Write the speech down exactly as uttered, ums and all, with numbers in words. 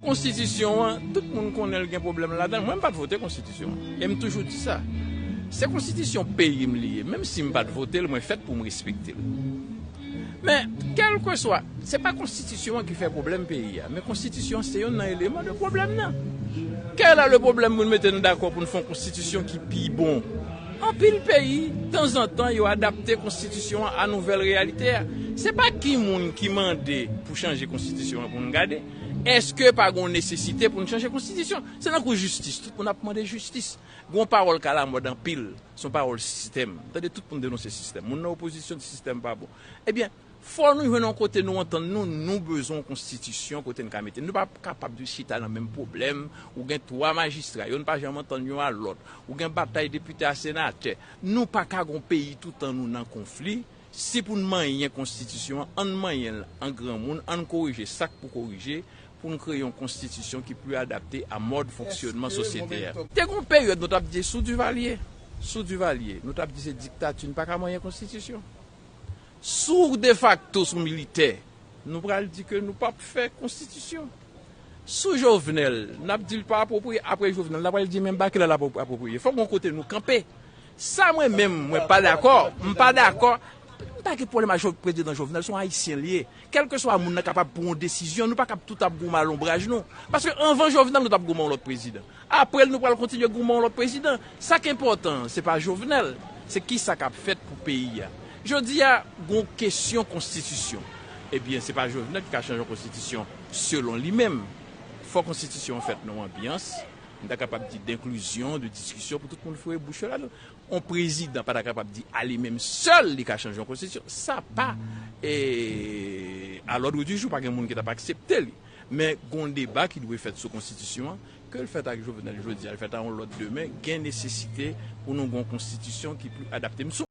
Konstitisyon an, tout moun konnen l gen pwoblèm ladan l. Mwen, m pa t vote konstitisyon an. E m toujou di sa. Se konstitisyon peyi m li ye. Menm si m pa t vote l, mwen fèt pou m respekte l. Men, kèlkeswa, se pa konstitisyon an ki fè pwoblèm peyi a, men konstitisyon an se youn nan eleman de pwoblèm nan. Kèl a le pwoblèm pou n mete n dakò pou n fè yon konstitisyon ki pi bon? Anpil peyi, tanzantan, yo adapte konstitisyon an a nouvèl reyalite a. Se pa ki moun ki mande pou chanje konstitisyon an pou n gade. Èske pa gen yon nesesite pou n chanje konstitisyon? Se nan kou jistis, tout moun ap mande jistis. Gen yon pawòl k alamòd anpil, se yon pawòl sistèm. M tande tout moun denonse sistèm. Moun nan opozisyon di sistèm pa bon. Ebyen, fò nou jwenn yon kote nou antann nou, nou bezwen yon konstitisyon kote n ka mete. Nou pa kapab chita nan menm pwoblèm, ou gen twa majistra, youn pa janm antann youn a lòt, ou gen batay depite a senatè. Nou pa ka gen yon peyi toutan nou nan konfli. Si pou n manyen konstitisyon an, ann manyen l an granmoun, ann korije sa k pou korije, pou n kreye yon konstitisyon ki pli adapte a mòd fonksyonman sosyete a. Te gen yon peryòd nou t ap di sou Divalye, sou Divalye, nou t ap di se diktati, n pa ka manyen konstitisyon. Sou defakto, sou militè, nou pral di ke nou p ap fè konstitisyon. Sou Jovenel, n ap di l pa apwopriye, apre Jovenel, n ap pral di menm bagay la l ap apwopriye. Fòk gon kote nou kanpe. Sa mwen menm, mwen pa dakò, m pa dakò. M pa gen pwoblèm ak Jo-, prezidan Jovenel, se yon ayisyen l ye. Kèlkeswa moun nan kapab pran yon desizyon, nou pa kab tout ap goumen a lonbraj nou. Paske anvan Jovenel, nou t ap goumen yon lòt prezidan. Apre l, nou pral kontinye goumen yon lòt prezidan. Sa k enpòtan an, se pa Jovenel, se kisa k ap fèt pou peyi a. Jodi a, gon kesyon konstitisyon. Ebyen, se pa Jovenel ki ka chanje yon konstitisyon selon li menm. Fò konstitisyon an fèt nan yon anbyans, m ta kapab di, denklizyon, de diskisyon, pou tout moun foure bouch yo ladan. Yon prezidan pa ta kapab di a li menm sèl li ka chanje yon konstitisyon. Sa pa, e, a lòd di jou, pa gen moun ki t ap aksepte li. Men gon deba ki dwe fèt sou konstitisyon an, ke l fèt ak Jovenel jodi a, l fèt a yon lòt demen, gen nesesite pou nou gon konstitisyon ki pli adapte. M sou